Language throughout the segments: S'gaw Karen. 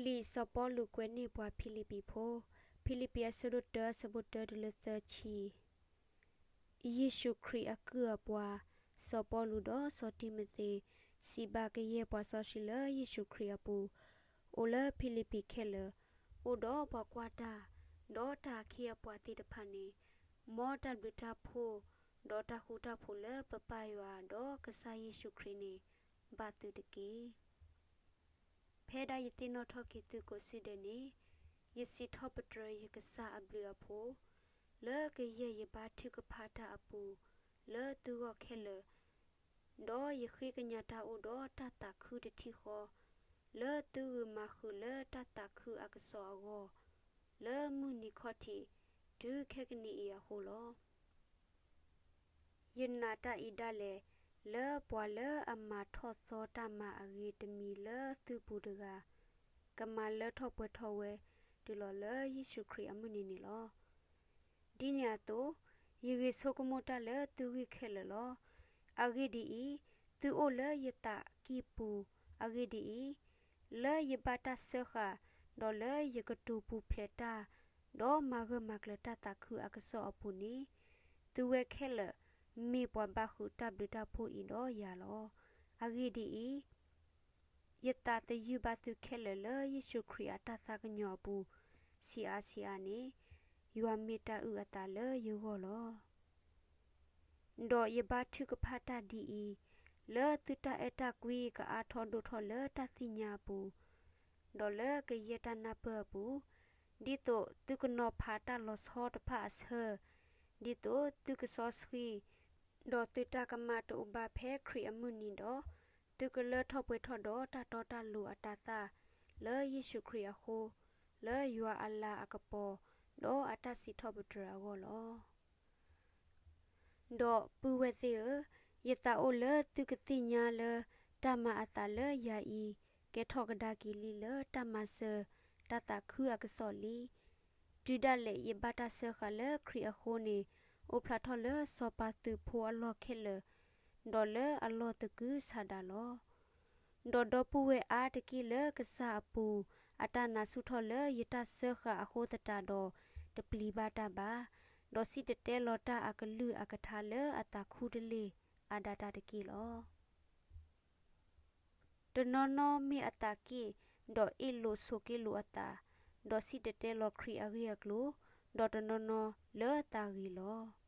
လံာ်စီၤပီလူးကွဲးန့ၢ်ပှၤဖံလံးပံၤဖိ, ဖံလံးပံၤအဆၢဒိၣ်တၢ အဆၢဖိတၢတုၤလၢသၢဆံ. ယ့ၣ်ၡူးခရံာ်အကုၢ်အပှၤ, စီၤပီလူးဒီးစီၤတံၤမသ့း, စံးဘၣ်ကယဲၢ်ပှၤစီဆှံလၢယ့ၣ်ၡူးခရံာ်အပူၤ, အိၣ်လၢဖံလံးပံၤခဲလၢာ်, အိၣ်ဒီးပှၤကွၢ်တၢ်, ဒီးတၢ်အခ့အပှၤသ့ၣ်တဖၣ်န့ၣ်, မ်တၢ်ဘျုးတၢ်ဖှိၣ်, ဒီးတၢ်ဃူတၢ်ဖိးလၢပပၢ်ယွၤဒီးကစၢ်ယ့ၣ်ၡူးခရံာ်န့ၣ်, ဘၣ်သုတက့ၢ်. ဖဲဒၣ်ယသ့ၣ်နီၣ်ထီၣ်က့ၤသုကိးစုဒဲးန့ၣ်, ယစံးထီၣ်ပတြၢၤယကစၢ်အဘျုးအဖှိၣ်, လၢကယဲၢ်ယဘါထုကဖၣ်တၢ်အပူၤ, လၢသုဂီၢ်ခဲလၢာ်, ဒီးယဃ့ကညးတၢ်အိၣ်ဒီးတၢ်သးခုတထံၣ်ဃီ, လၢသုဂုာ်မၤဃုာ်လၢတၢ်သးခုအကစီၣ်အဂီၢ်, လၢမုၢ်နံၤခီၣ်ထံး, တုၤခဲကနံၣ်အံၤအဃိလီၤ. ယနာ်တၢ်အံၤဒၣ်လဲာ်, လၢပှၤလၢအမၤထီၣ်သီတၢ်မၤအဂ့ၤတမံၤလၢသုပူၤတဂၤ, ကမၤလၢထီၣ်ပှဲၤထီၣ်ဝဲ, တုၤလီၤလၢယ့ၣ်ၡူးခရံာ်အမုၢ်နံၤန့ၣ်လီၤ. ဒ်န့ၣ်အသိး, ယဂ့ၤဆိကမိၣ်တၢ်လၢသုဂံၢ်ခဲလၢာ်လီၤ. အဂ့ၢ်ဒ်အံၤ, သုအိၣ်လၢယသးကံၢ်ပူၤ, အဂ့ၢ်ဒ်အံၤ, လၢယဘၣ်တၢ်စၢဃာ်, ဒီးလၢယကတိၤပူၤဖျဲးတၢ်, ဒီးမၤဂၢၢ်မၤကျၢၤတၢ်သးခုအကစီၣ်အပူၤန့ၣ်, သုဝဲခဲလၢာ်, မ့ၢ်ပှၤဘၣ်ဃုာ်တၢ်ဘျုးတၢ်ဖှိၣ်အံၤဒီးယၤလီၤ. အဂ့ၢ်ဒ်အံၤ, ယသးသယုၢ်ဘၣ်သုခဲလၢာ်လၢယ့ၣ်ၡူးခရံာ်အတၢ်သးကညီၤအပူၤ, ဆံးအါဆံးအါန့ၣ်, ယွၤမ့ၢ်တၢ်အုၣ်အသးလၢယဂီၢ်လီၤ. ဒီးယဘါထုကဖၣ်တၢ်ဒ်အံၤ, လၢသုတၢ်အဲၣ်တၢ်ကွံကအါထီၣ်ဒိၣ်ထီၣ်လၢတၢ်သ့ၣ်ညါအပူၤ, ဒီးလၢကယဲၢ်တၢ်နၢ်ပၢၢ်အပူၤ, ဒ်သိးသုကနီၤဖးတၢ်လီၤဆီတဖၣ်အဆၢ, ဒ်သိးသုကစီဆှံ, ဒီးသုတၢ်ကမၣ်တအိၣ်ဘၣ်ဖဲခရံာ်အမုၢ်နံၤဒီး, သုကလၢထီၣ်ပှဲၤထီၣ်ဒီးတၢ်တီတၢ်လိၤအတၤသၣ်, လၢယ့ၣ်ၡူးခရံာ်အဃိ, လၢယွၤအလၤအကပီၤ, ဒီးအတၢ်စံးထီၣ်ပတြၢၤအဂီၢ်လီၤ. ဒီးပုၢ်ဝဲၢ်သ့ၣ်ဧၢ, ယသးအိၣ်လၢသုကသ့ၣ်ညါလၢတၢ်မၤအသးလၢယၤအံၤ, ကဲထီၣ်ကဒါက့ၤလံလၢတၢ်မၤစၢၤတၢ်သးခုအကစီၣ်လံ. တုၤဒၣ်လဲာ်ယဘၣ်တၢ်စၢဃာ်လၢခရံာ်အဃိန့ၣ်, အိၣ်ဖျါထီၣ်လၢစီၤပၤသုးဖိအလီၢ်ခဲလၢာ်, ဒီးလၢအလီၢ်သကုၤဆးဒးလီၤ. ဒီးဒီပုၢ်ဝဲၢ်အါတက့ၢ်လၢကစၢ်အပူၤ, အတၢ်နာ်ဆူၣ်ထီၣ်လၢယတၢ်စၢဃာ်အဃိသတးဒီး, တပျံၤဘၣ်တၢ်ဘၣ်, ဒီးစံၣ်တဲၤတဲလီၤတၢ်အကလုၢ်အကထါလၢအသးခူတလ့ၢ်အါဒၣ်တၢ်တက့ၢ်လီၤ. တနီၤနီၤမ့ၢ်အသးက့ၣ်, ဒီးအ့ၣ်လိာ်ဆိးက့လိာ်အသး, ဒီးစံၣ်တဲၤတဲလီၤခရံာ်အဂ့ၢ်အကျိၤ, ဒီးတနီၤနီၤလၢသးဂ့ၤလီၤ.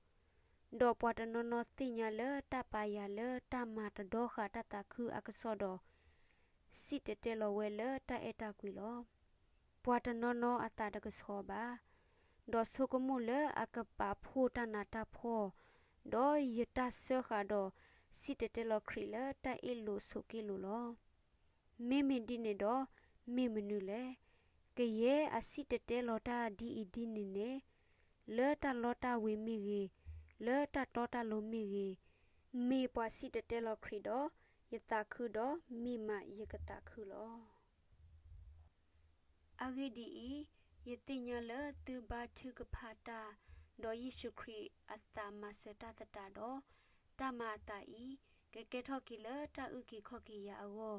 ဒီးပှၤတနီၤနီၤသ့ၣ်ညါလၢတၢ်ပာ်ယၤလၢတၢ်မၤတဒီဃာ်တၢ်သးခုအကစီၣ်ဒီး, စံၣ်တဲၤတဲလီၤဝဲလၢတၢ်အဲၣ်တၢ်ကွံလီၤ. ပှၤတနီၤနီၤအသးတကဆှီဘၣ်, ဒီးဆိကမိၣ်လၢအကပာ်ဖှိၣ်တၢ်နးတၢ်ဖှီၣ်, ဒီးယတၢ်စၢဃာ်ဒီး, စံၣ်တဲၤတဲလီၤခရံာ်လၢတၢ်အ့ၣ်လိာ်ဆိးက့လိာ်လီၤ. မ့မ့ၢ်ဒ်န့ၣ်ဒီး, မ့ၢ်မနုၤလဲၣ်. ကယဲၢ်အစံၣ်တဲၤတဲလီၤတၢ်ဒ်အံၤဒ်န့ၣ်န့ၣ်, လၢတၢ်လီတၢ်ဝ့ၤမ့ၢ်ဂ့ၤ, လၢတၢ်တီတၢ်လိၤမ့ၢ်ဂ့ၤ, မ့ၢ်ပှၤစံၣ်တဲၤတဲလီၤခရံာ်ဒီး, ယသးခုဒီးမ့ၢ်မးယကသးခုလီၤ. အဂ့ၢ်ဒ်အံၤ, ယသ့ၣ်ညါလၢသုဘါထုကဖၣ်တၢ်, ဒီးယ့ၣ်ၡူးခရံာ်အသးမၤစၢၤတၢ်သတးဒီး, တၢ်မၤအသးအံၤ, ကကဲထီၣ်က့ၤလၢတၢ်အုၣ်က့ၤခီၣ်က့ၤယၤအဂီၢ်,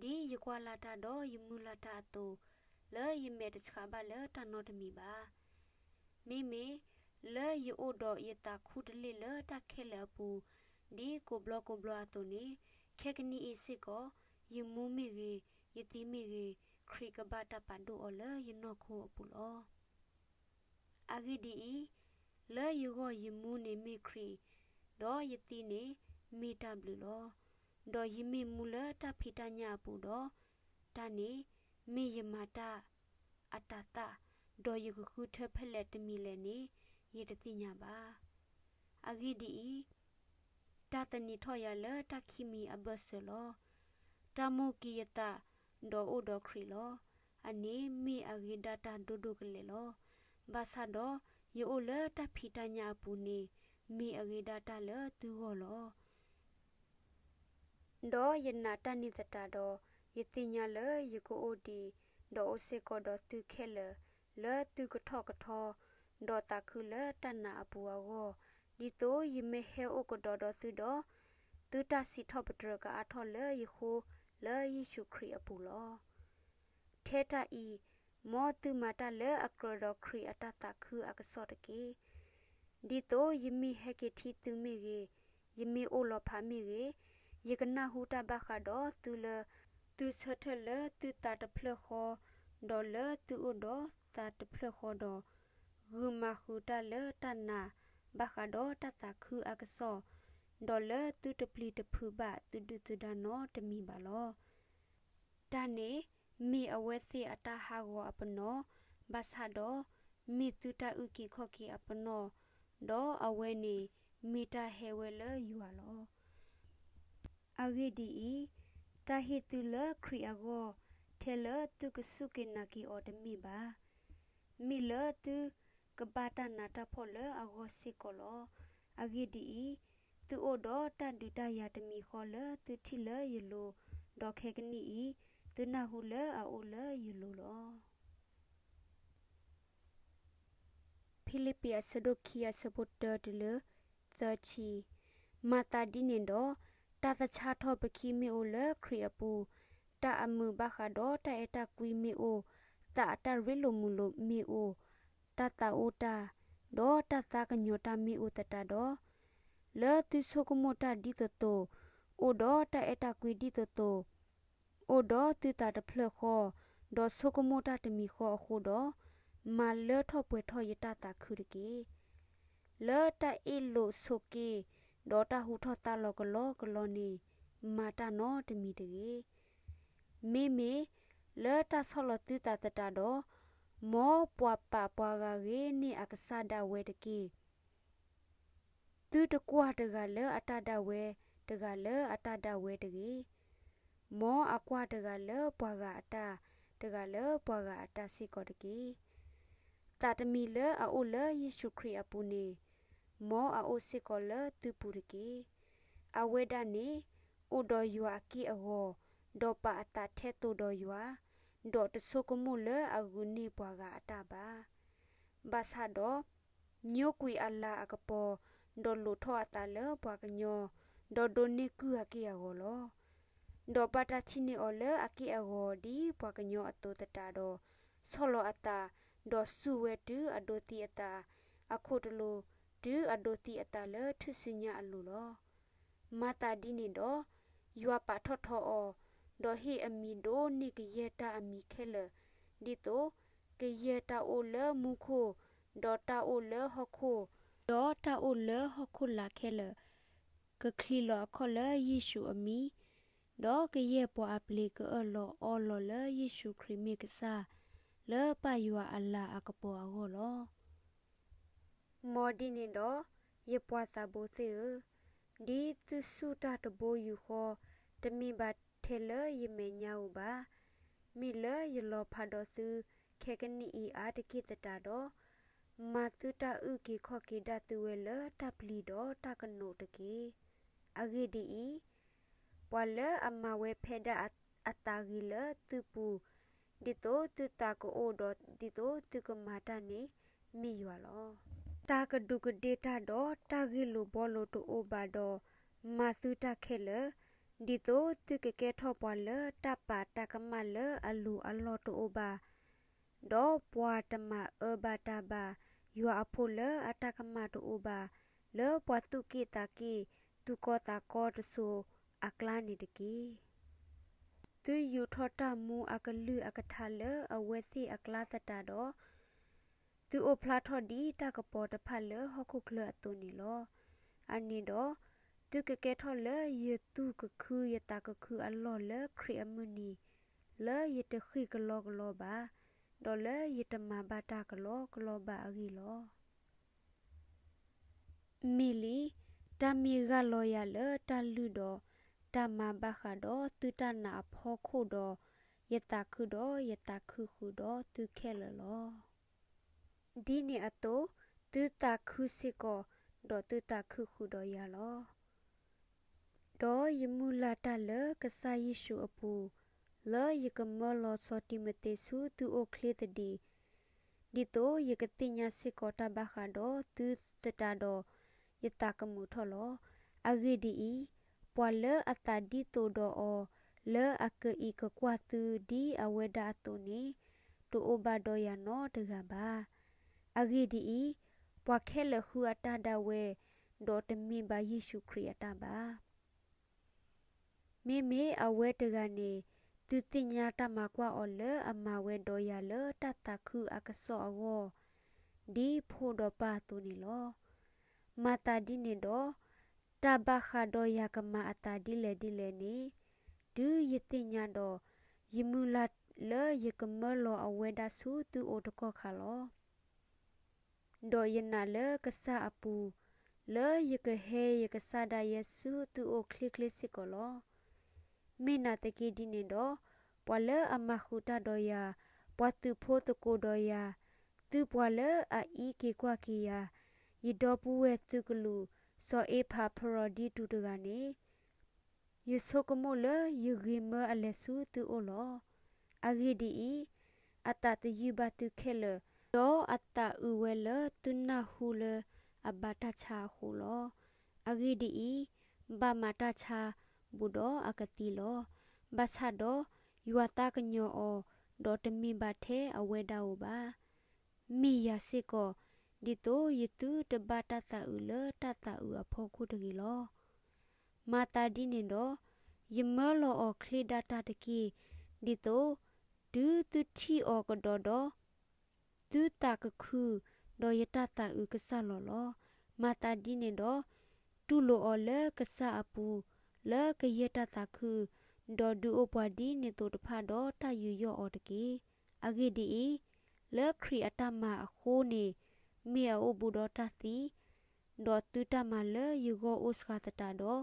ဒ်ယကွၢ်လၢ်တၢ်ဒီးယမုၢ်လၢ်တၢ်အသိး, လၢယမဲာ်တဆှးဘၣ်လၢတၢ်နီတမံၤဘၣ်. မ့မ့ၢ်လၢယအိၣ်ဒီးယသးခူတလ့ၢ်လၢတၢ်ခဲလၢာ်အပူၤ, ဒ်ကိးဘျီကိးဘျီအသိးန့ၣ်, ခဲကနံၣ်အံၤစ့ၢ်ကီး, ယမူမ့ၢ်ဂ့ၤ, ယသံမ့ၢ်ဂ့ၤ, ခရံာ်ကဘၣ်တၢ်ပာ်ဒိၣ်အီၤလၢယနီၢ်ခိအပူၤလီၤ. အဂ့ၢ်ဒ်အံၤ, လၢယဂီၢ်ယမူန့ၣ်မ့ၢ်ခရံာ်, ဒီးယသံန့ၣ်မ့ၢ်တၢ်ဘျုးလီၤ. ဒီးယမ့ၢ်မူလၢတၢ်ဖံးတၢ်ညၣ်အပူၤဒီး, တၢ်န့ၣ်မ့ၢ်ယမၤတၢ်အတၤသၣ်, ဒီးယကဃုထၢဖဲလဲၣ်တမံၤလဲၣ်န့ၣ်, ယတသ့ၣ်ညါဘၣ်. အဂ့ၢ်ဒ်အံၤ, တၢ်သန့ၤထီၣ်ယၤလၢတၢ်ခံမံၤအဘၢၣ်စၢၤလီၤ. တၢ်မိၣ်ကံၤယသး, ဒီးအိၣ်ဒီးခရံာ်လီၤ. အန့ၣ်မ့ၢ်အဂ့ၤဒၣ်တၢ်ဒိၣ်ဒိၣ်ကလဲာ်လီၤ. ဘၣ်ဆၣ်ဒီး, ယအိၣ်လၢတၢ်ဖံးတၢ်ညၣ်အပူၤန့ၣ်, မ့ၢ်အဂ့ၤဒၣ်တၢ်လၢသုဂီၢ်လီၤ. ဒီးယနာ်တၢ်န့ၣ်သတးဒီး, ယသ့ၣ်ညါလၢယကအိၣ်ဒံး, ဒီးအိၣ်စ့ၢ်ကီးဒီးသုခဲလၢာ်, လၢသုကထီၣ်ကထီ, ဒီးသးခုလၢတၢ်နာ်အပူၤအဂီၢ်, ဒ်သိးယမ့ၢ်ဟဲအိၣ်ကဒီးဒီးသုဒီး, သုတၢ်စံးထီၣ်ပတြၢၤကအါထီၣ်လၢယဃိ, လၢယ့ၣ်ၡူးခရံာ်အပူၤလီၤ. ဖဲတၢ်အံၤ, မ်သုမၤတၢ်လၢအကြၢးဒီးခရံာ်အတၢ်သးခုအကစီၣ်တက့ၢ်. ဒ်သိးယမ့ၢ်ဟဲက့ၤထံသုမ့ၢ်ဂ့ၤ, ယမ့ၢ်အိၣ်လီၤဖးမ့ၢ်ဂ့ၤ, ယကနၢ်ဟူတၢ်ဘၣ်ဃးဒီးသုလၢ သုဆၢထၢၣ်လၢသုသးတဖျၢၣ်ဃီ, ဒီးလၢသုအိၣ်ဒီးသးတဖျၢၣ်ဃီဒီး, ဂုာ်မၤဃုာ်တၢ်လၢတၢ်နာ် ဘၣ်ဃးဒီးတၢ်သးခုအကစီၣ်, ဒီးလၢသုတပျံၤတဖုးဘၣ်သုဒုၣ်သုဒါနီတမံၤဘၣ်လီၤ. တၢ်န့ၣ်မ့ၢ်အဝဲသ့ၣ်အတၢ်ဟးဂီၤအပနီၣ်, ဘၣ်ဆၣ်ဒီးမ့ၢ်သုတၢ်အုၣ်က့ၤခီၣ်က့ၤအပနီၣ်, ဒီးအဝဲန့ၣ်မ့ၢ်တၢ်ဟဲဝဲလၢယွၤလီၤ. အဂ့ၢ်ဒ်အံၤ, တၢ်ဟ့ၣ်သုလၢခရံာ်အဂီၢ် ထဲလၢသုကစူၢ်က့ၤနာ်က့ၤအီၤတမ့ၢ်ဘၣ်. မ့ၢ်လၢသုကဘၣ်တၢ်နးတၢ်ဖှီၣ်လၢအဂီၢ်စ့ၢ်ကီးလီၤ. အဂ့ၢ်ဒ်အံၤ, သုအိၣ်ဒီးတၢ်ဒုးတၢ်ယၤတမံၤဃီလၢသုထံၣ်လၢယလိၤ, ဒီးခဲကနံၣ်အံၤ, သုနၢ်ဟူလၢအအိၣ်လၢယလိၤလီၤ. ဖံလံးပံးအဆၢဒိၣ်ခံအဆၢဖိတၢတုၤလၢသၢဆံ, မၤသးဒ်န့ၣ်ဒီး, တၢ်သဆၣ်ထီၣ်ပခံမ့ၢ်အိၣ်လၢခရံာ်အပူၤ, တၢ်အမုာ်ဘၣ်ဃးဒီးတၢ်အဲၣ်တၢ်ကွံမ့ၢ်အိၣ်, သးအတၢ်ရ့လိာ်မုာ်လိာ်မ့ၢ်အိၣ်, တၢ်သးအိၣ်တၢ်, ဒီးတၢ်သးကညီၤတၢ်မ့ၢ်အိၣ်သတးဒီး, လၢသုဆိကမိၣ်တၢ်ဒ်သိးသိး, အိၣ်ဒီးတၢ်အဲၣ်တၢ်ကွံဒ်သိးသိး, အိၣ်ဒီးသုသးတဖျၢၣ်ဃီ, ဒီးဆိကမိၣ်တၢ်တမံၤဃီအဃိဒီး, မၤလၢထီၣ်ပှဲၤထီၣ်ယတၢ်သးခုတက့ၢ်. လၢတၢ်အ့ၣ်လိာ်ဆိးက့, ဒီးတၢ်ဟူထီၣ်သါလီၤကလီကလီန့ၣ်, မၤတၢ်နီတမံၤတဂ့ၤ. မ့မ့ၢ်လၢတၢ်ဆီၣ်လီၤသုသးသတးဒီး, မ်ပှၤပာ်ပှၤဂၤဂ့ၤန့ၢ်အကစၢ်ဒၣ်ဝဲတက့ၢ်. သုတကွၢ်တဂၤလၢအတၢ်ဒၣ်ဝဲ, တဂၤလၢအတၢ်ဒၣ်ဝဲတဂ့ၤ. မ်အကွၢ်တဂၤလၢပှၤဂၤအတၢ်, တဂၤလၢပှၤဂၤအတၢ်စ့ၢ်ကီးတက့ၢ်. သးတမံၤလၢအအိၣ်လၢယ့ၣ်ၡူးခရံာ်အပူၤန့ၣ်, မ်အအိၣ်စ့ၢ်ကီးလၢသုပူၤတက့ၢ်. အဝဲဒၣ်န့ၣ်, အိၣ်ဒီးယွၤအက့ၢ်အဂီၤ, ဒီးပာ်အသးထဲသိးဒီးယွၤ, ဒီးတဆိကမိၣ်လၢအဂုာ်န့ၢ်ပှၤဂၤအတၢ်ဘၣ်. ဘၣ်ဆၣ်ဒီး, ညိကွံာ်အလၤအကပီၤ, ဒီးလိာ်ထီၣ်အသးလၢပှၤကညီ, ဒီးဒိးန့ၢ်ကုၢ်အက့ၢ်အဂီၤလီၤ. ဒီးဘၣ်တၢ်ထံၣ်န့ၢ်အီၤလၢအက့ၢ်အဂီၤဒ်ပှၤကညီအသိးသတးဒီး, ဆီၣ်လီၤအသး, ဒီးစူၢ်ဝဲတုၤအဒိးသံအသး, အခိၣ်တလိၤ, တုၤအဒိးသံအသးလၢထူၣ်စုညါအလိၤလီၤ. မၤသးဒ်န့ၣ်ဒီး, ယွၤပာ်ထီၣ်ထီအီၤ, ဒီးဟ့ၣ်အမံၤဒိၣ်န့ၢ်ကယဲၢ်တၢ်အမံၤခဲလၢာ်, ဒ်သိးကယဲၢ်တၢ်အိၣ်လၢမူခိၣ်, ဒီးတၢ်အိၣ်လၢဟီၣ်ခိၣ်, ဒီးတၢ်အိၣ်လၢဟီၣ်ခိၣ်လာ်ခဲလၢာ်, ကချံးလီၤအခီၣ်လၢယ့ၣ်ၡူးအမံၤ, ဒီးကယဲၢ်ပှၤအပျ့ၤကအၢၣ်လီၤအီလီၤလၢယ့ၣ်ၡူးခရံာ်မ့ၢ်ကစၢ်, လၢပၢ်ယွၤအလၤအကပီၤအဂီၢ်လီၤ. မ်ဒ်န့ၣ်ဒီး, ယပှၤသးဘိသ့ၣ်ဧၢ, ဒ်သုဆူၣ်တၢ်တဘိယူၢ်ဃီ, တမ့ၢ်ဘၣ်ထဲလၢယမဲာ်ညါဧိၤဘၣ်. မ့ၢ်လၢယလီၤဖးဒီးသုခဲကနံၣ်အံၤအါတက့ၢ်သတးဒီး, မၤသုတၢ်အုၣ်က့ၤခီၣ်က့ၤဒၣ်သုဝဲလၢတၢ်ပျံၤဒီးတၢ်ကနိးတက့ၢ်. အဂ့ၢ်ဒ်အံၤ, ပှၤလၢအမၤဝဲဖဲဒၣ်အသးဂ့ၤလၢသုပူၤ, ဒ်သိးသုသးကအိၣ်ဒီးဒ်သိးသုကမၤတၢ်န့ၣ်, မ့ၢ်ယွၤလီၤ. တၢ်ကဒူးကဒ့တၢ်ဒီးတၢ်ဂ့ၢ်လိာ်ဘှီလိာ်တအိၣ်ဘၣ်ဒီး, မၤသုတၢ်ခဲလၢာ်, ဒ်သိးသုကကဲထီၣ်ပှၤလၢတၢ်ပာ်တၢ်ကမၣ်လၢအလိၤအလီၢ်တအိၣ်ဘၣ်, ဒီးပှၤတမၤအၢဘၣ်တၢ်ဘၣ်, ယွၤအဖိလၢအတၢ်ကမၣ်တအိၣ်ဘၣ်, လၢပှၤသူၣ်က့ၣ်သးက့ၣ်, သူၣ်ကီသးကီတစိၤအကျါန့ၣ်တက့ၢ်. သုယူာ်ထီၣ်တၢ်မူအကလုၢ်အကထါလၢအဝဲသ့ၣ်အကျါသတးဒီး, သုအိၣ်ဖျါထီၣ်ဒ်တၢ်ကပီၤတဖၣ်လၢဟီၣ်ခိၣ်ချၢအသိးန့ၣ်လီၤ. အန့ၣ်ဒီး, သုကကဲထီၣ်လၢယသူၣ်ကခုယသးကခုအလီၢ်လၢခရံာ်အမုၢ်နံၤ, လၢယတဃံၢ်ကလီကလီဘၣ်, ဒီးလၢယတမၤဘၣ်တၢ်ကလီကလီဘၣ်အဂ့ၢ်လီၤ. မ့ၢ်လံ, တၢ်မ့ၢ်ဂၢ်လီၤယၤလၢတၢ်လုၢ်ဒီးတၢ်မၤဘၣ်ဃးဒီးသုတၢ်နာ်အဖီခိၣ်ဒီး, ယသးခုဒီးယသးခုဃုာ်ဒီးသုခဲလၢာ်လီၤ. ဒ်န့ၣ်အသိး, သုသးခုစ့ၢ်ကီး, ဒီးသုသးခုဃုာ်ဒီးယၤလီၤ. ဒီးယမုၢ်လၢ်တၢ်လၢကစၢ်ယ့ၣ်ၡူးအပူၤ, လၢယကမၢလီၤစီၤတံၤမသ့းဆူသုအိၣ်ချ့သဒံး, ဒ်သိးယကသ့ၣ်ညါစ့ၢ်ကီးတၢ်ဘၣ်ဃးဒီးသုသတးဒီး, ယသးကမုာ်ထီၣ်လီၤ. အဂ့ၢ်ဒ်အံၤ, ပှၤလၢအသးဒ်သိးဒီးအီၤ, လၢအကအံးကကွၢ်သုဒ်အဝဲဒၣ်အသိးန့ၣ်, တအိၣ်ဘၣ်ဒီးယၤနီတဂၤဘၣ်. အဂ့ၢ်ဒ်အံၤ, ပှၤခဲလၢာ်ဃုအတၢ်ဒၣ်ဝဲ, ဒီးတမ့ၢ်ဘၣ်ယ့ၣ်ၡူးခရံာ်အတၢ်ဘၣ်. မ့မ့ၢ်အဝဲတဂၤန့ၣ်, သုသ့ၣ်ညါတၢ်မၤကွၢ်အီၤလၢအမၤဝဲဒီးယၤလၢတၢ်သးခုအကစီၣ်အဂီၢ်, ဒ်ဖိဒီးပၢ်အသိးန့ၣ်လီၤ. မၤသးဒ်န့ၣ်ဒီး, တၢ်ဘၣ်ဃးဒီးယၤကမၤအသးဒ်လဲၣ်ဒ်လဲၣ်န့ၣ်, တုၤယသ့ၣ်ညါဒီး, ယမုၢ်လၢ်လၢယကမၢလီၤအဝဲဒၣ်ဆူသုအိၣ်တကီၢ်ခါလီၤ. ဒီးယနာ်လၢကစၢ်အပူၤ, လၢယကဟဲယကစၢ်ဒၣ်ယဲဆူသုအိၣ်ချ့ချ့စ့ၢ်ကီးလီၤ. မ့ၢ်နာ်သက့ဒ်န့ၣ်ဒီး, ပှၤလၢအမၤဃုာ်တၢ်ဒီးယၤ, ပှၤသုးဖိသကိးဒီးယၤ, သုပှၤလၢအအံးက့ၤကွၢ်က့ၤယၤ, ယဒီပုၢ်ဝဲၢ်သုးကလူး စီၤအ့ဖးဖရီဒံတူးတဂၤန့ၣ်, ယဆိကမိၣ်လၢယဂ့ၤမၢအလဲၤဆူသုအိၣ်လီၤ. အဂ့ၢ်ဒ်အံၤ, အသးသယုၢ်ဘၣ်သုခဲလၢာ်, ဒီးအသးအုးဝဲလၢသုနၢ်ဟူလၢအဘၣ်တၢ်ဆါအဃိလီၤ. အဂ့ၢ်ဒ်အံၤ, ဘၣ်မၤတၢ်ဆါဘူးဒီးအကသံလီၤ. ဘၣ်ဆၣ်ဒီးယွၤသးကညီၤအီၤ, ဒီးတမ့ၢ်ဘၣ်ထဲအဝဲဒၣ်ဧိၤဘၣ်. မ့ၢ်ယၤစ့ၢ်ကီး, ဒ်သိးယသုတဘၣ်တၢ်သးအုးလၢတၢ်သးအုးအဖီခိၣ်တဂ့ၤလီၤ. မၤသးဒ်န့ၣ်ဒီး, ယမၢလီၤအီၤချ့ဒၣ်တၢ်တက့ၢ်. ဒ်သိးတုၤသုထံၣ်အီၤကဒီးဒီး, သုသးကခု, ဒီးယတၢ်သးအုးကစၢ်လီၤလီၤ. မၤသးဒ်န့ၣ်ဒီး, တူၢ်လိာ်အီၤလၢကစၢ်အပူၤ, လၢကယဲၢ်တၢ်သးခု, ဒီးဒုးအိၣ်ပှၤဒ်န့ၣ်သိးတဖၣ်ဒီးတၢ်ယူးယီၣ်အီၤတက့ၢ်. အဂ့ၢ်ဒ်အံၤ, လၢခရံာ်အတၢ်မၤအဃိန့ၣ်, မ့ၢ်အအိၣ်ဘူးဒီးတၢ်သံ, ဒီးသုတၢ်မၤလၢယဂီၢ်အိၣ်စှၤသတးဒီး,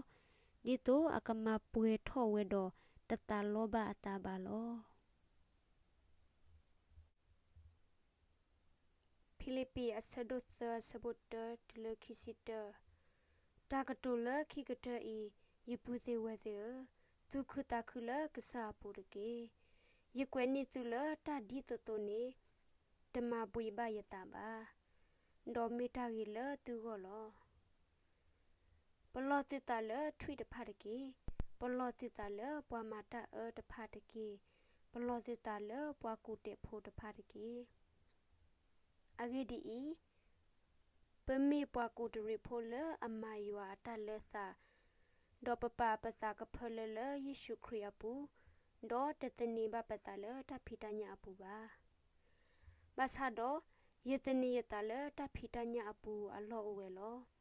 ဒ်သိးအကမၤပှဲၤထီၣ်ဝဲဒီးတသးလီဘၣ်အသးဘၣ်လီၤ. ဖံလံးပံး အဆၢဒိၣ်သၢ အဆၢဖိတၢတုၤလၢခံဆံတၢ. တၢ်ကတိၤလၢခံကတၢၢ်အံၤ, ယပုၢ်သ့ၣ်ဝဲၢ်သ့ၣ်ဧၢ, သူၣ်ခုသးခုလၢကစၢ်အပူၤတက့ၢ်. ယကွဲးန့ၢ်သုလၢတၢ်ဒ်သိးသိးန့ၣ်, တမၤဘှံးဘၣ်ယသးဘၣ်, ဒီးမ့ၢ်တၢ်ဂ့ၤလၢသုဂီၢ်လီၤ. ပလီၢ်သုသးလၢထွံၣ်တဖၣ်တက့ၢ်. ပလီၢ်သုသးလၢပှၤမၤတၢ်အၢတဖၣ်တက့ၢ်. ပလီၢ်သုသးလၢပှၤကူၣ်တဲာ်ဖိတဖၣ်တက့ၢ်. အဂ့ၢ်ဒ်အံၤ, ပမ့ၢ်ပှၤကူၣ်တရံးဖိလၢအမၤယွၤအတၢ်လၢသး, ဒီးပပာ်ပသးကဖၢလၢလၢယ့ၣ်ၡူးခရံာ်အပူၤ, ဒီးတသန့ၤဘၣ်ပသးလၢတၢ်ဖံးတၢ်ညၣ်အပူၤဘၣ်. ဘၣ်ဆၣ်ဒီး, ယသန့ၤယသးလၢတၢ်ဖံးတၢ်ညၣ်အပူၤအလီၢ်အိၣ်ဝဲလီၤ.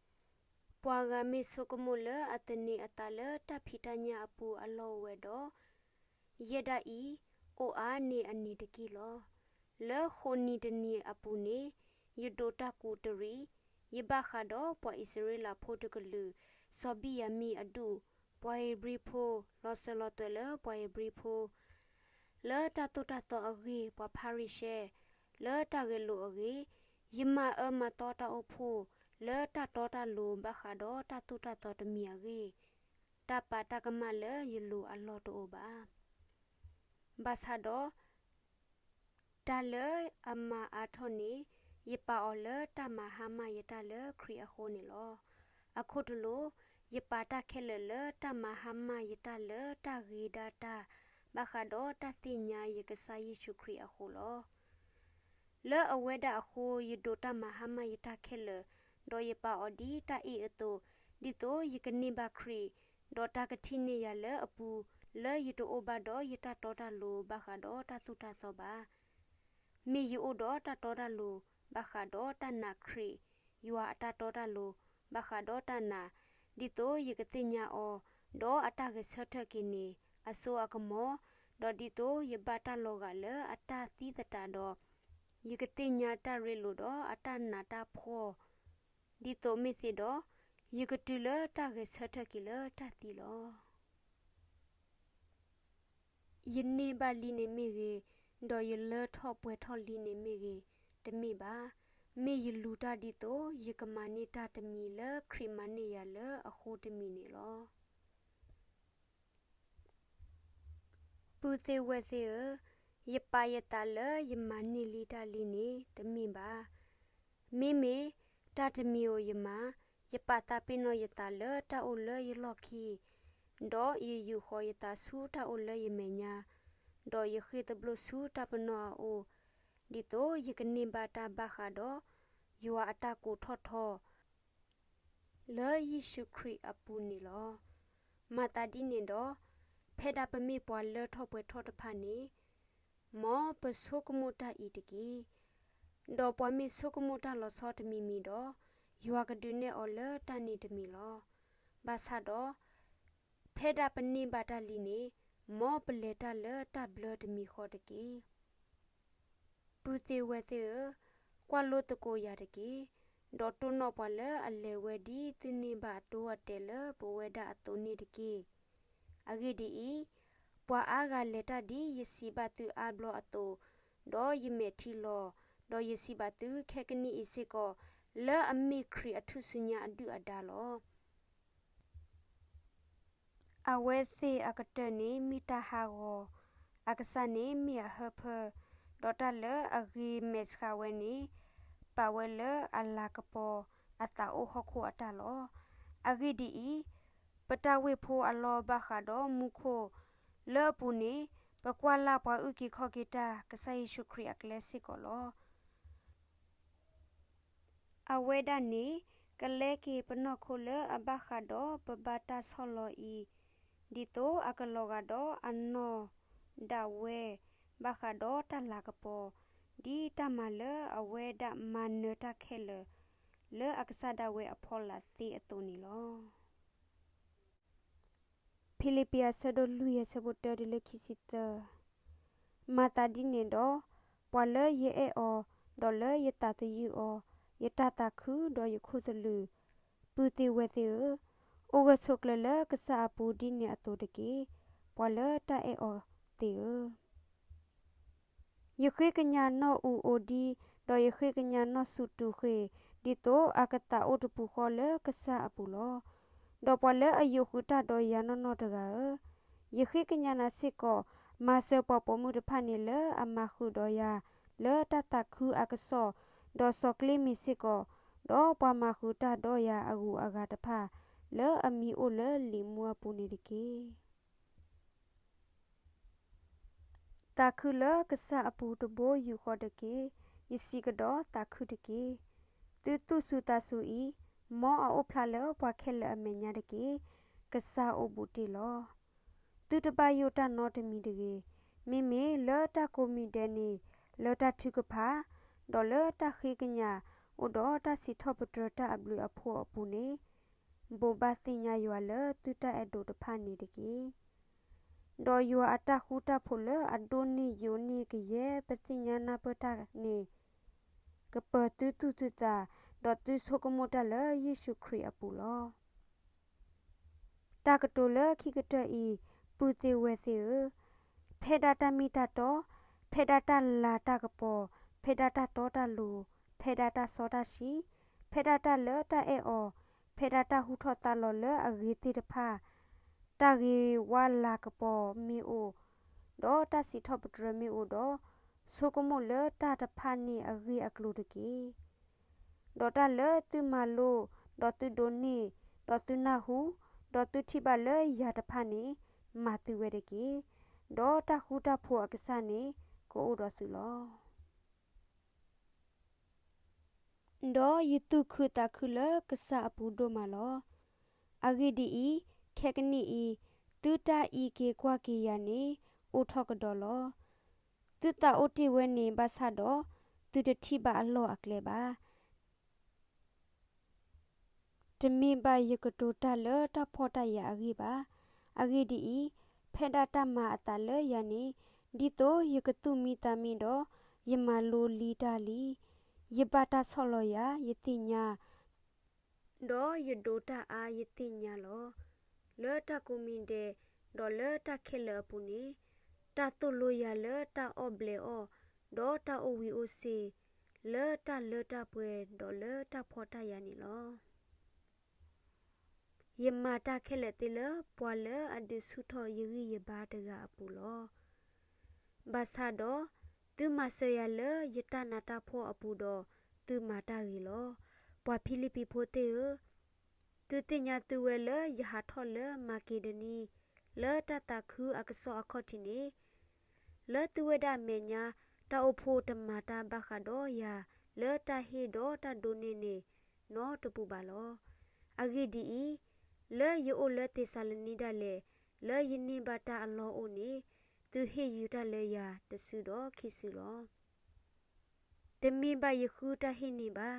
ပှၤဂၤမ့ၢ်ဆိကမိၣ်လၢအသန့ၤအသးလၢတၢ်ဖံးတၢ်ညၣ်အပူၤအလီၢ်အိၣ်ဝဲဒီး, ယဲဒၣ်အံၤ, အိၣ်အါန့ၢ်အနံၤတက့ၢ်လီၤ. လၢဃိးနံၤတနံၤအပူၤန့ၣ်, ယဒိးတၢ်ကူၣ်တရံး, ယဘၣ်ဃးဒီးပှၤအံၣ်စရ့လးဖိတကလုာ်, စီၤဘံၣ်ယၤမံၣ်အဒူၣ်, ပှၤဧ့ၤဘြံၤဖိ, လီၤစၢၤလီၤသွဲၣ်လၢပှၤဧ့ၤဘြံၤဖိ လၢတၢ်သိၣ်တၢ်သီအဂ့ၢ်, ပှၤဖၤရံၤၡဲ, လၢတၢ်ဂဲၤလိာ်အဂ့ၢ်, ယမၤအၢမၤသီတၢ်အိၣ်ဖှိၣ်, လၢတၢ်တီတၢ်လိၤဘၣ်ဃးဒီးတၢ်သိၣ်တၢ်သီတမံၤအဂ့ၢ်, တၢ်ပာ်တၢ်ကမၣ်လၢယလိၤအလီၢ်တအိၣ်ဘၣ်. ဘၣ်ဆၣ်ဒီး တၢ်လၢအမၤအါထီၣ်န့ၣ်, ယပာ်အီၤလၢတၢ်မၤဟါမၢ်ယတၢ်လၢခရံာ်အဃိန့ၣ်လီၤ. အခိၣ်တလိၤ, ယပာ်တၢ်ခဲလၢာ်လၢတၢ်မၤဟါမၢ်ယတၢ်လၢတၢ်ဂ့ၤဒၣ်တၢ်, ဘၣ်ဃးဒီးတၢ်သ့ၣ်ညါယကစၢ်ယ့ၣ်ၡူးခရံာ်အဃိလီၤ. လၢအဝဲဒၣ်အဃိယဒိးတၢ်မၤဟါမၢ်ယတၢ်ခဲလၢာ်, ဒီးယပာ်အီၤဒ်တၢ်အ့ၣ်အသိး, ဒ်သိးယကန့ၢ်ဘၣ်ခရံာ်, ဒီးတၢ်ကထံၣ်န့ၢ်ယၤလၢအပူၤ, လၢယတအိၣ်ဘၣ်ဒီးယတၢ်တီတၢ်လိၤဘၣ်ဃးဒီးတၢ်သိၣ်တၢ်သီဘၣ်. မ့ၢ်ယအိၣ်ဒီးတၢ်တီတၢ်လိၤဘၣ်ဃးဒီးတၢ်နာ်ခရံာ်, ယွၤအတၢ်တီတၢ်လိၤဘၣ်ဃးဒီးတၢ်နာ်, ဒ်သိးယကသ့ၣ်ညါအီၤ, ဒီးအတၢ်ဂဲၤဆၢထၢၣ်က့ၤန့ၣ်, အစိအကမီၤ, ဒီးဒ်သိးယဘၣ်တၢ်လီၤဂာ်လၢအတၢ်သံသတးဒီး, ယကသ့ၣ်ညါတၢ်ရ့လိာ်ဒီးအတၢ်နးတၢ်ဖှီၣ်, ဒ်သိးမ့ၢ်သ့ဒီး, ယကတုၤလၢတၢ်ဂဲၤဆၢထၢၣ်က့ၤလၢတၢ်သံလီၤ. ယန့ၢ်ဘၣ်လံန့ၣ်မ့ၢ်ဂ့ၤ, ဒီးယလၢထီၣ်ပှဲၤထီၣ်လံန့ၣ်မ့ၢ်ဂ့ၤ, တမ့ၢ်ဘၣ်. မ့ၢ်ယလူၤတၢ်ဒ်သိး ယကမၤန့ၢ်တၢ်တမံၤလၢခရံာ်မၤန့ၢ်ယၤလၢအဃိတမံၤန့ၣ်လီၤ. ပုၢ်သ့ၣ်ဝဲၢ်သ့ၣ်ဧၢ, ယပာ်ယသးလၢယမၤန့ၢ်လံတၢ်လံန့ၣ် တမ့ၢ်ဘၣ်. မ့မ့ၢ်တၢ်တမံၤဧိၤယမၤ, ယပာ်သးပ့ၤနီၣ်ယသးလၢတၢ်အိၣ်လၢယလီၢ်ခံ, ဒီးယယူာ်ဃီၤယသးဆူတၢ်အိၣ်လၢယမဲာ်ညါ, ဒီးယဃ့ၢ်သဘျိၣ်ဆူတၢ်ပနီၣ်အအိၣ်, ဒ်သိးယကန့ၢ်ဘၣ်တၢ်ဘၣ်ဃးဒီးယွၤအတၢ်ကိးထီၣ်ထီ လၢယ့ၣ်ၡူးခရံာ်အပူၤန့ၣ်လီၤ. မၤသးဒ်န့ၣ်ဒီး, ဖဲဒၣ်ပမ့ၢ်ပှၤလၢထီၣ်ပှဲၤထီၣ်တဖၣ်န့ၣ်, မ်ပဆိကမိၣ်တၢ်အံၤတက့ၢ်. ဒီးပှၤမ့ၢ်ဆိကမိၣ်တၢ်လီၤဆီတမံၤမံၤဒီး, ယွၤကဒုးနဲၣ်အီၤလၢတၢ်န့ၣ်တမံၤလီၤ. ဘၣ်ဆၣ်ဒီး, ဖဲဒၣ်ပန့ၢ်ဘၣ်တၢ်လံန့ၣ်, မ်ပလဲၤတၢ်လၢတၢ်ဘျၢတမံၤဃီတက့ၢ်. ပုၢ်သ့ၣ်ဝဲၢ်သ့ၣ်ဧၢ, ကွၢ်လိသကိးယၤတက့ၢ်. ဒီးတိၢ်နီၣ်ပှၤလၢအလဲၤဝဲဒ်သုန့ၢ်ဘၣ်အတိအတဲာ်လၢပဝဲဒၣ်အသိးန့ၣ်တက့ၢ်. အဂ့ၢ်ဒ်အံၤ, ပှၤအါဂၤလဲၤတၢ်ဒ်ယစံးဘၣ်သုအါဘျီအသိး, ဒီးယမဲာ်ထံလီၤ, ဒီးယစံးဘၣ်သုခဲကနံၣ်အံၤစ့ၢ်ကီး, လၢအမ့ၢ်ခရံာ်အထူၣ်စုညါအဒုၣ်အဒါလီၤ. အဝဲသ့ၣ်အကတၢၢ်န့ၣ်မ့ၢ်တၢ်ဟးဂီၤ, အကစၢ်န့ၣ်မ့ၢ်အဟၢဖၢ, ဒီးတၢ်လၢအဂ့ၤမဲာ်ဆှးဝဲန့ၣ်, ပာ်ဝဲလၢအလၤကပီၤအသးအိၣ်ဟီၣ်ခိၣ်အတၢ်လီၤ. အဂ့ၢ်ဒ်အံၤ, ပတၢ်ဝ့ၢ်ဖိအလီၢ်ဘၣ်ဃးဒီးမူခိၣ်လၢအပူၤန့ၣ်, ပကွၢ်လၢ်ပှၤအုၣ်က့ၤခီၣ်က့ၤတၢ် ကစၢ်ယ့ၣ်ၡူးခရံာ်အကျဲစ့ၢ်ကီးလီၤ. အဝဲဒၣ်န့ၣ် ကလဲက့ၤပနီၢ်ခိလၢအဘၣ်ဃးဒီးပဘၣ်တၢ်ဆီၣ်လီၤအံၤ, ဒ်သိးအကလီၤဂာ်ဒီးအနီၢ်ဒၣ်ဝဲဘၣ်ဃးဒီးတၢ်လၤကပီၤ, ဒ်တၢ်မၤလၢအဝဲဒၣ်မၤနၢၤတၢ်ခဲလၢာ် လၢအကစၢ်ဒၣ်ဝဲအဖီလာ်သ့အသိးန့ၣ်လီၤ. ဖံလံးပံး အဆၢဒိၣ်လွံၢ် အဆၢဖိတၢတုၤလၢခံဆံသၢ. မၤသးဒ်န့ၣ်ဒီး, ပှၤလၢယအဲၣ်အီၤ, ဒီးလၢယသးသယုၢ်အီၤ, ယတၢ်သးခုဒီးယခိၣ်သလုး, ပုၢ်သ့ၣ်ဝဲၢ်သ့ၣ်ဧၢ, အိၣ်ဂၢၢ်ဆိးကျၢၤလၢကစၢ်အပူၤဒ်န့ၣ်အသိးတက့ၢ်, ပှၤလၢတၢ်အဲၣ်အီၤသ့ၣ်ဧၢ. ယဃ့ကညးနီၢ်အူးအိၣ်ဒံး, ဒီးယဃ့ကညးနီၢ်စူးတူာ်ဃ့ၢ်, ဒ်သိးအကသးအိၣ်တပူၤဃီလၢကစၢ်အပူၤလီၤ. ဒီးပှၤလၢအယိးဃုာ်တၢ်ဒီးယၤနီၢ်နီၢ်တဂၤဧၢ, ယဃ့ကညးနၤစ့ၢ်ကီး, မၤစၢၤပှၤပိာ်မုၣ်တဖၣ်န့ၣ်လၢအမၤဃုာ်ဒီးယၤလၢတၢ်သးခုအကစီၣ်, ဒီးစီၤကျ့မံၤစ့ၢ်ကီး, ဒီးပှၤမၤဃုာ်တၢ်ဒီးယၤအဂုၤအဂၤတဖၣ်, လၢအမံၤအိၣ်လၢလံာ်မူအပူၤန့ၣ်တက့ၢ်. သးခုလၢကစၢ်အပူၤတဘိယူၢ်ဃီတက့ၢ်. ယစံးကဒီးသးခုတက့ၢ်. သုသူၣ်စူၤသးစူၤအံၤ, မ်အအိၣ်ဖျါလၢပှၤခဲလၢာ်အမဲာ်ညါတက့ၢ်. ကစၢ်အိၣ်ဘူးတ့ၢ်လီၤ. သုတဘၣ်ယိၣ်တၢ်နီတမံၤတဂ့ၤ. မ့မ့ၢ်လၢတၢ်ကိးမံၤဒဲးန့ၣ်, လၢတၢ်ထုကဖၣ်, ဒီးလၢတၢ်ဃ့ကညး, အိၣ်ဒီးတၢ်စံးထီၣ်ပတြၢၤတၢ်အဘျုးအဖှိၣ်အပူၤန့ၣ်, ဘိးဘၣ်သ့ၣ်ညါယွၤလၢသုတၢ်အဲၣ်ဒိးတဖၣ်န့ၣ်တက့ၢ်. ဒီးယွၤအတၢ်ဃူတၢ်ဖိးလၢအဒိးန့ၢ်ယိာ်န့ၢ်ကယဲၢ်ပသ့ၣ်ညါနၢ်ပၢၢ်တၢ်န့ၣ်, ကပၢၤသုသူၣ်သုသး, ဒီးသုဆိကမိၣ်တၢ်လၢယ့ၣ်ၡူးခရံာ်အပူၤလီၤ. တၢ်ကတိၤလၢခံကတၢၢ်အံၤ, ပုၢ်သ့ၣ်ဝဲၢ်သ့ၣ်ဧၢ, ဖဲဒၣ်တၢ်မ့ၢ်တၢ်တီ, ဖဲဒၣ်တၢ်လၤတၢ်ကပီၤ, ဖဲဒၣ်တၢ်တီတၢ်လိၤ, ဖဲဒၣ်တၢ်စီတၢ်ဆှံ, ဖဲဒၣ်တၢ်လၢတၢ်အဲၣ်အီၤ, ဖဲဒၣ်တၢ်ဟူထီၣ်သါလီၤလၢအဂ့ၤသ့ၣ်တဖၣ်, တၢ်ဂ့ၤဝါလၤကပီၤမ့ၢ်အိၣ်, ဒီးတၢ်စံးထီၣ်ပတြၢၤမ့ၢ်အိၣ်ဒီး, ဆိကမိၣ်လၢတၢ်တဖၣ်န့ၣ်အဂ့ၢ်အကျိၤတက့ၢ်. ဒီးတၢ်လၢသုမၤလိ, ဒီးသုဒိးန့ၢ်, ဒီးသုနၢ်ဟူ, ဒီးသုထံၣ်ဘၣ်လၢယၤတဖၣ်န့ၣ်, မၤသုဝဲတက့ၢ်. ဒီးတၢ်ဃူတၢ်ဖိးအကစၢ်န့ၣ်, ကအိၣ်ဒီးသုလီၤ. ဒီးယသူၣ်ခုသးခုလၢကစၢ်အပူၤဒိၣ်မးလီၤ. အဂ့ၢ်ဒ်အံၤ, ခဲကနံၣ်အံၤ, သုတၢ်အံးက့ၤကွၢ်က့ၤယၤန့ၣ်, အိၣ်ထီၣ်ကဒီးလီၤ. သုသးအိၣ်တ့ၢ်ဝဲန့ၣ်ဘၣ်ဆၣ်ဒီး, သုတထံၣ်ဘၣ်အလီၢ်အကျဲဘၣ်. တမ့ၢ်ဘၣ်ယကတိၤတၢ်လၢတၢ်ဖှီၣ်တၢ်ယာ်အဂ့ၢ်ဘၣ်. အဂ့ၢ်ဒ်အံၤ, ဖဲဒၣ်တၢ်မၤအသးလၢယၤန့ၣ်, ဒ်သိးယကသူၣ်မံသးမံဒီး, ယမၤလိလံတၢ်လံ. ယဘၣ်တၢ်ဆီၣ်လီၤယၤ, ယသ့ၣ်ညါ, ဒီးယဒိးတၢ်အါ, ယသ့ၣ်ညါလီၤ. လၢတၢ်ကိးမံၤဒဲး, ဒီးလၢတၢ်ခဲလၢာ်အပူၤန့ၣ်, တၢ်သိၣ်လိယၤလၢတၢ်အီၣ်ဘျဲးအီၣ်, ဒီးတၢ်အိၣ်ဝံၤအိၣ်စ့ၤ, လၢတၢ်လၢတၢ်ပှဲၤ, ဒီးလၢတၢ်ဖှီၣ်တၢ်ယာ်န့ၣ်လီၤ. ယမၤတၢ်ခဲလၢာ်သ့လၢပှၤလၢအဒုးဆူၣ်ထီၣ်ယဂံၢ်ယဘါတဂၤအပူၤလီၤ. ဘၣ်ဆၣ်ဒီး, သုမၤစၢၤယၤလၢယတၢ်နးတၢ်ဖှီၣ်အပူၤဒီး, သုမၤတၢ်ဂ့ၤလီၤ. ပှၤဖံလံးပံးဖိသ့ၣ်ဧၢ, သုသ့ၣ်ညါသုဝဲလၢယဟးထီၣ်လၢမၤက့ဒိနံ လၢတၢ်သးခုအကစီၣ်အခီၣ်ထံးန့ၣ်, လၢသုဝဲဒၣ်အမဲာ်ညါ တၢ်အိၣ်ဖှိၣ်တမၤတၢ်ဘၣ်ဃးဒီးယၤ လၢတၢ်ဟ့ၣ်ဒီးတၢ်ဒိးန့ၢ်န့ၣ် နီတပူၤဘၣ်လီၤ. အဂ့ၢ်ဒ်အံၤ, လၢယအိၣ်လၢသ့းစၤလနံဒၣ်လဲာ် လၢယန့ၢ်ဘၣ်တၢ်အလီၢ်အိၣ်န့ၣ်, သုဟ့ၣ်ယုၤတၢ်လၢယၤတစုဒီးခံစုလီၤ. တမ့ၢ်ဘၣ်ယဃုတၢ်ဟ့ၣ်န့ၢ်ဘၣ်,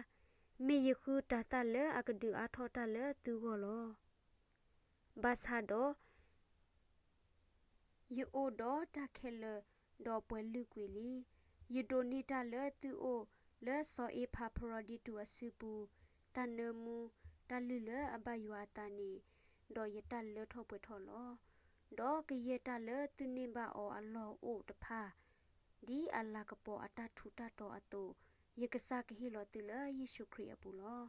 မ့ၢ်ယဃုတၤသၣ်လၢအကဒုးအါထီၣ်တၢ်လၢသုဂီၢ်လီၤ. ဘၣ်ဆၣ်ဒီး ယအိၣ်ဒီးတၢ်ခဲလၢာ်, ဒီးပှဲၤလုာ်ကွံာ်လံ. ယဒိးန့ၢ်တၢ်လၢသုအိၣ်လၢစီၤအ့ဖၤပရဒံတူးအစုပူၤ, တၢ်နၢမူ, တၢ်လုၢ်လၢအဘၣ်ယွၤအသးန့ၣ်, ဒီးယတၢ်လၢထီၣ်ပှဲၤထီၣ်လီၤ. ဒီးကယဲၢ်တၢ်လၢသုန့ၢ်ဘၣ်အီၤအလီၢ်အိၣ်တဖၣ်, ဒ်အလၤကပီၤအတၢ်ထူးတၢ်တီၤအသိး, ယကစၢ်ကဟ့ၣ်လီၤသုလၢယ့ၣ်ၡူးခရံာ်အပူၤလီၤ.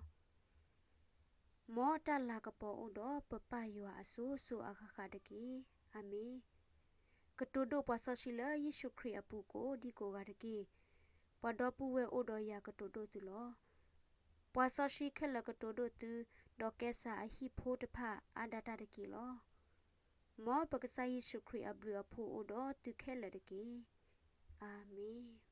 မ်တၢ်လၤကပီၤအိၣ်ဒီးပပၢ်ယွၤအစိၤစိၤအဃၣ်ဃၣ်တက့ၢ်. အၤမ့ၣ်. ကတိၤဒိၣ်ပှၤစီဆှံလၢယ့ၣ်ၡူးခရံာ်အပူၤကိးဒံကိးဂၤတက့ၢ်. ပှၤဒီပုၢ်ဝဲၢ်အိၣ်ဒီးယၤကတိၤဒိၣ်သုလီၤ. ပှၤစီဆှံခဲလၢာ်ကတိၤဒိၣ်သု, ဒီးကဲစၢ်အဟံၣ်ဖိတဖၣ်အါဒၣ်တၢ်တက့ၢ်လီၤ. မ်ပကစၢ်ယ့ၣ်ၡူးခရံာ်အဘျုးအဖှိၣ်အိၣ်ဒီးသုခဲလၢာ်တက့ၢ်. အၤမ့ၣ်.